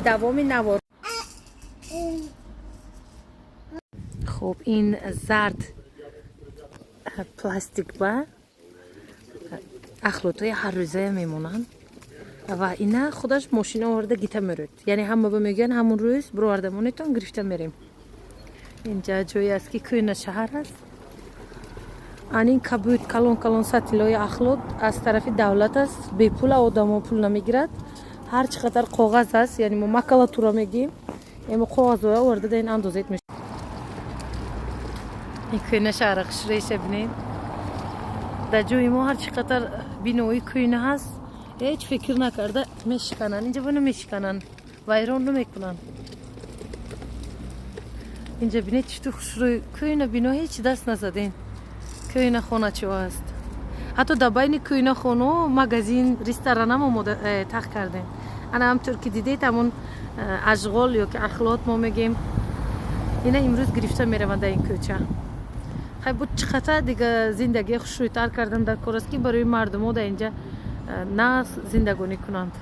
Давоми навор. Хуб, ин зард пластик ба ахлотҳои ҳаррӯзая мемонанд ва ина худаш мошина оварда гита мерӯд. Яъне ҳама ба мегӯянд, ҳамун рӯз бироварда монетон, гирифта мерем. Инҷа ҷое аст, ки кӯҳна шаҳр аст. Анин кабуд, калон калон сатилҳои ахлот аз тарафи давлат аст, бепула, одамо пул намегирад. Ҳар чӣ қадар коғаз аст, яъне мо макулатура мегӯем, эмо коғазҳоя оварда дар ин андозед меш. Ин кӯҳна шаҳра хушрӯиша бинед. Дар ҷои мо ҳар чӣ қадар бинои кӯҳна ҳаст, ҳеҷ фикр накарда мешикананд. Инҷа ба намешикананд, вайрон намекунанд. Инҷа бинед, чӣ хушрӯй кӯҳна бино, ҳеҷ даст назадем. Кӯҳна хоначиҳо аст, ҳатто дар байни кӯҳна хонао магазин, ресторанам омода тах кардем. Ана ҳамтур ки дидед, ҳамун ашғол ё ки ахлот мо мегем, ина имрӯз гирифта мераванд дар ин кӯча. Хай, буд чӣ қадар дига зиндагии хушрӯйтар кардан дар кор аст, ки барои мардумо дар инҷа нағз зиндагонӣ кунанд.